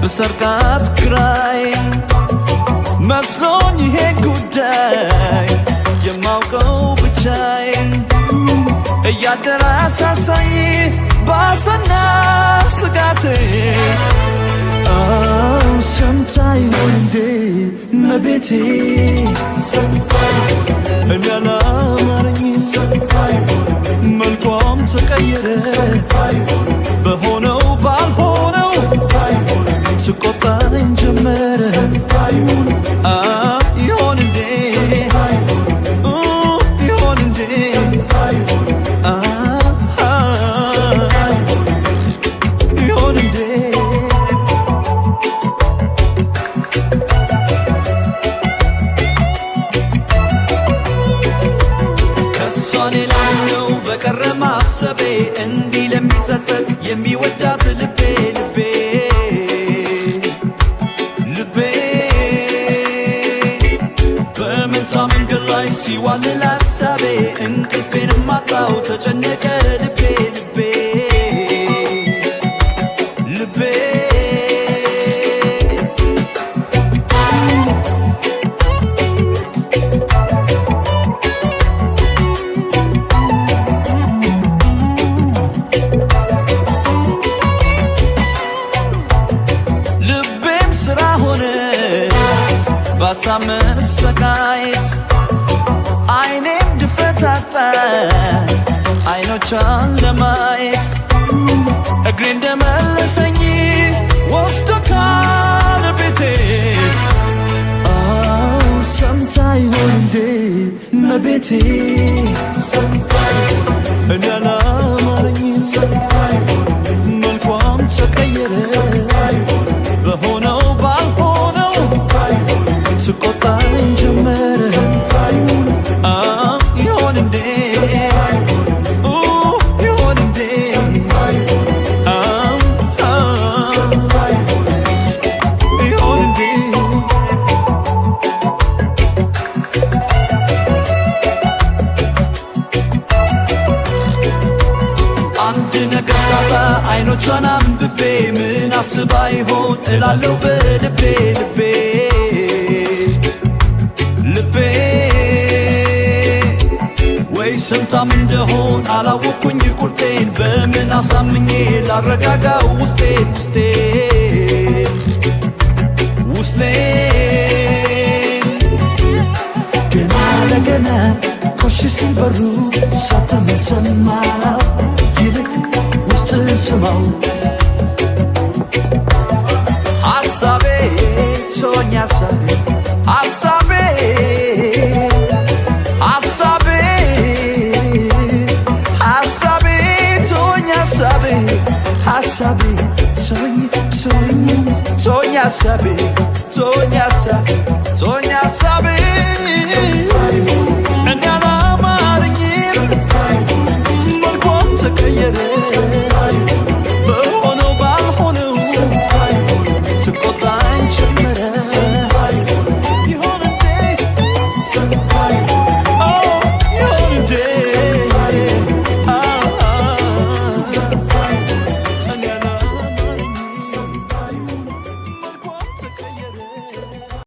ብሰርቃት ግራዬን መስሎኝ ይሄ ጉዳይ የማውቀው ብቻዬን እያደረ አሳሳኝ ባሰና ስጋቴ። ሰምታ ይሆን እንዴ መቤቴ? እኔ አላማረኝ፣ መልኳም ተቀየረ፣ በሆነው ባልሆነው ስቆጣኝ ጀመረ። ይሆን እንዴ? ይሆን እንዴ? ይሆን እንዴ? ከሷ ሌላ ነው በቀረ ማሰቤ፣ እንዲህ ለሚጸጸት የሚወዳት ልቤ ልቤ ልቤ በመንታ መንገድ ላይ ሲዋልል ሀሳቤ፣ እንቅልፌን ማጣው ተጨነቀ ልቤ ልቤ ልቤ። ልቤም ስራ ሆነ ባሳብ መሰቃየት፣ አይኔም ድፍረት አጣ አይኖቿን ለማየት፣ እግሬ እንደመለሰኝ ወስዶ ካለቤቴ። ሰምታ ይሆን እንዴ መቤቴ? እኔ አላማረኝ፣ መልኳም ተቀየረ፣ በሆነው ባልሆነው ስቆጣኝ ጀመረ። ይሆን እንዴ? ይሆን እንዴ? ይሆን እንዴ? አንድ ነገር ሳጣ አይኖቿን አንብቤ ምን አስባ ይሆን እላለሁ በልቤ ልቤ ልቤ። ወይ ሰምታም እንደሆን አላወቅኩኝ ቁርጤን፣ በምን አሳምኜ ላረጋጋው ውስጤን ውስጤን ውስጤን? ገና ለገና ኮሽ ሲል በሩ ሳትሰማው ይልቅ ውስጥ ስማው። ሐሳቤ ሶኝ ሐሳቤ ሐሳቤ ሐሳቤ ሐሳቤ ቶኝ ሐሳቤ ሐሳቤ ሶኝ ሶኝ ቶኝ ሐሳቤ ቶኝ ሐሳቤ ቶኝ ሐሳቤ። እኔ አላማረኝም፣ መልኳም ተቀየረ፣ በሆነው ባልሆነው ትቆጣኝ ጀመረ።